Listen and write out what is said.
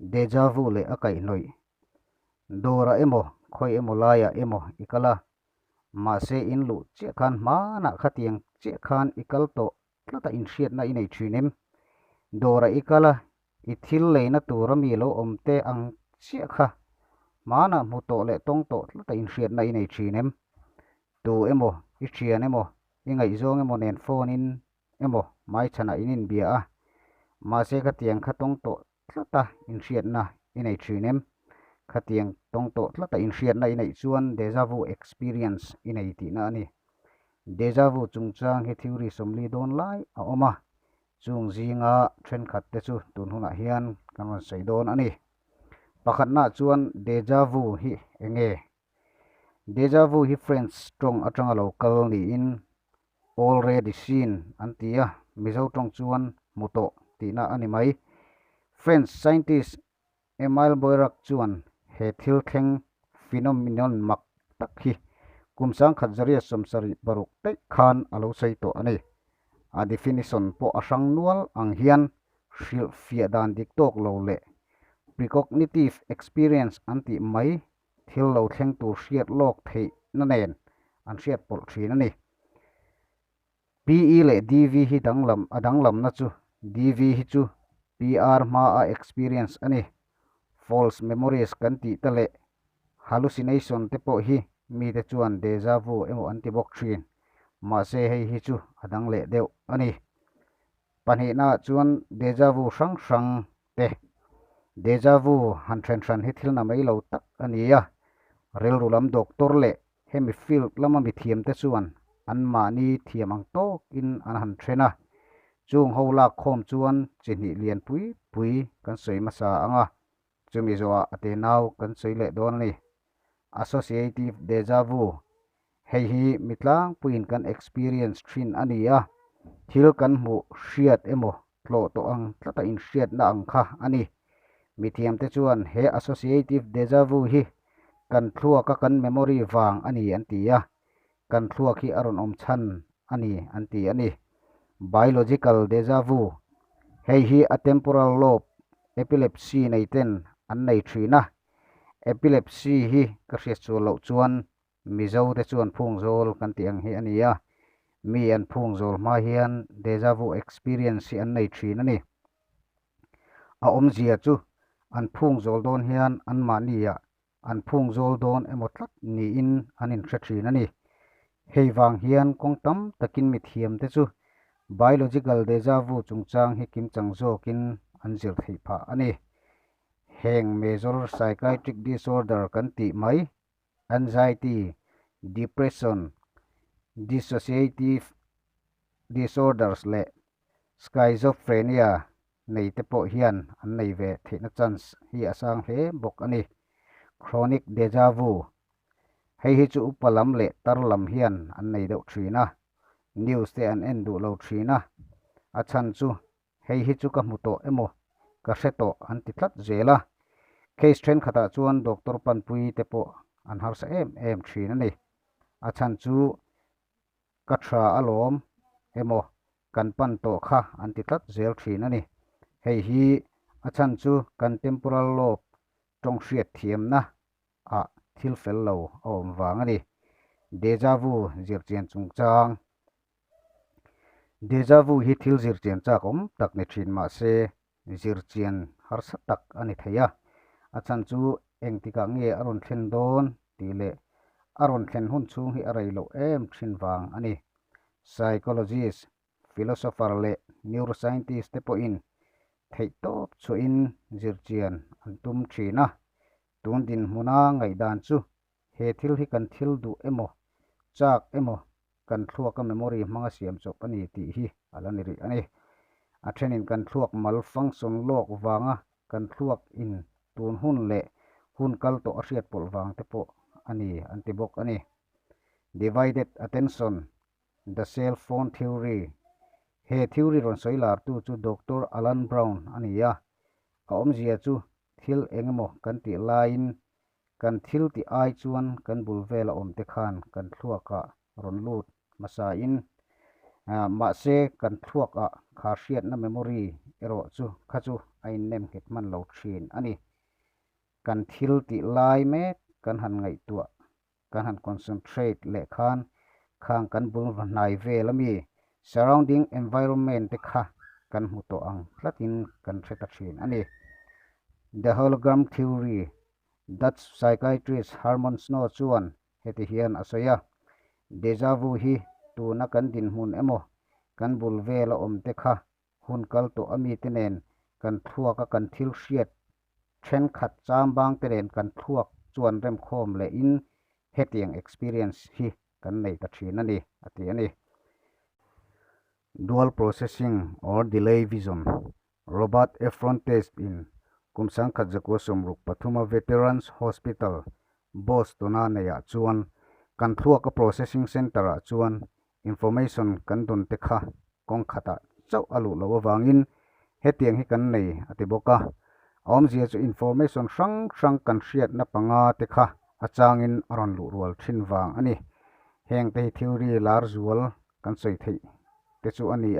Deja vu leh a kaihhnawih. Dawrah emaw, khawi emaw laiah emaw i kal a, mahse in luh chiah khan hmanah khatiang chiah khan i kal tawh tlat a inhriatna i nei thin em? Dawrah i kal a, i thil leina tura mi lo awm te ang chiah kha hmanah hmu tawh leh tawng tawh tlat a inhriatna i nei thin em? Tu emaw, i thian emaw, i ngaihzawng emaw nen phone in emaw hmaichhanah in inbia a, mahse khatiang kha tawng tawh tlata inhriatna i nei thin em? Khatiang tawng tawh tlata inhriatna i neih chuan deja vu experience i nei tihna a ni. Deja vu chungchang hi theory 40 dawn lai a awm a, chung zinga thenkhat te chu tun hunah hian kan rawn sawi dawn a ni. Pakhatnaah chuan deja vu hi eng nge? Deja vu hi French tawng atanga lo kal niin already seen an ti a, Mizo tawng chuan hmu tawh tihna a ni mai. French scientist Emile Boirac chuan he thil thleng phenomenon mak tak hi kum 1976 daih khan a lo sawi tawh a ni. A definition pawh a hrang nual ang hian hrilh fiah dan dik tawk lo leh precognitive experience an tih mai thil lo thleng tur hriat lawk theihna nen an hriat pawlh thin a ni. PE leh DV hi danglam a danglamna chu DV hi chu PR hmaa experience a ni. False memories kan tih te leh hallucination te pawh hi mite chuan deja vu emaw an ti bawk thin. Mahse hei hi chu a dang leh deuh a ni. Pahnihnaah chuan deja vu hrang hrang te. Deja vu han then hran hi thil na mai lo tak a ni a, rilru lam doctor leh hemi field lama mithiam te chuan anmahni thiam ang tawkin an han then a, chung ho lak khawm chuan chi hnih lian pui pui kan sawi hmasa ang a, chumi zawhah a tenau kan sawi leh dawn a ni. Associative deja vu Hei hi mi tlangpuiin kan experience thin a ni a, thil kan hmuh hriat emaw tlawh tawh ang tlata inhriatna ang kha a ni. Mithiamte chuan he associative deja vu hi kan thluaka kan memory vang a ni an ti a, kan thluak hi a rawn awm chhan a ni an ti a ni. Biological deja vu, Hei hi a temporal lobe epilepsy neiten an nei thin a, epilepsy hi ka hriat sual loh chuan Mizo te chuan phung zawl kan tih ang hi a ni a, mi an phung zawl hma hian deja vu experience hi an nei thin a ni. A awmzia chu an phung zawl dawn hian anmahniah an phung zawl dawn emaw tlat niin an inhre thin a ni. Hei vang hian kawng tam takin mithiam te chu biological deja vu chungchang hi kimchang zawkin an zir theih phah a ni. Heng major psychiatric disorder kan tih mai anxiety, depression, dissociative disorders leh schizophrenia nei te pawh hian an nei ve theihna chance hi a sang hle bawk a ni. Chronic deja vu, Hei hi chu upa lam leh tar lam hian an nei deuh thin a, news te an en duh lo thin a, a chhan chu Hei hi chu ka hmu tawh emaw ka hre tawh an ti tlat zel a, case thenkhatah chuan doctor panpui te pawh an harsa em em thin a ni. A chhan chu ka tha alawm emaw kan pan tawh kha an ti tlat zel thin a ni. Hei hi a chhan chu kan temporal lobe tawng hriat thiamna ah thil fel lo a awm vang a ni. Deja vu zirchian chungchang. Deja vu hi thil zirchian chak awm tak ni thin mah se zirchian harsa tak a ni thei a, a chhan chu engtikah nge a rawn thlen dawn tih leh a rawn thlen hun chhung hi a rei loh em thin vang a ni. Psychologist, philosopher leh neuroscientist te pawhin theihtawp chhuahin zirchian an tum thin a, tun dinhmuna ngaihdan chu he thil hi kan thil duh emaw chak emaw kan thluaka memory hmanga siam chawp a ni tih hi a la ni rih a ni. A thenin kan thluak mal function lawk vanga kan thluak in tun hun leh hun kal tawh a hriat pawlh vang te pawh a ni an ti bawk a ni. Divided attention, the cell phone theory, He theory rawn sawi lartu chu Doctor Alan Brown a ni a, a awmzia chu thil eng emaw kan tih laiin Kan thil tih ai chuan kan bul vela awmte khan kan thluakah rawn lut hmasain Mahse, kan thluakah kha hriatna memory erawh chu kha chu a innem nghet hman lo thin a ni. Kan thil tih lai mek kan han ngaihtuah, kan han concentrate leh khan khang kan bul hnai vel ami surrounding environment te kha kan hmu tawh ang tlatin kan hre ta thin a ni. The Hologram Theory, Dutch psychiatrist Herman Snow chuan heti hian a sawi a, Deja vu hi tuna kan dinhmun emaw kan bul vela awm te kha hun kal tawh ami te nen kan thluak a kan thil hriat thenkhat chambang te nen kan thluak chuan remkhawm leh in hetiang experience hi kan nei ta thin a ni, a ti a ni. Dual processing or delay vision, Robert Efron test in kum 1963 a Veterans Hospital, Boston-a neihah chuan kan thluak a processing center-ah chuan information kan dawn te kha kawng khatah chauh a luh loh avangin hetiang hi kan nei a ti bawk a. A awmzia chu information hrang hrang kan hriatna panga te kha a changin a rawn luh rual thin vang a ni. Heng te hi theory lar zual kan sawi theih te chu a ni a.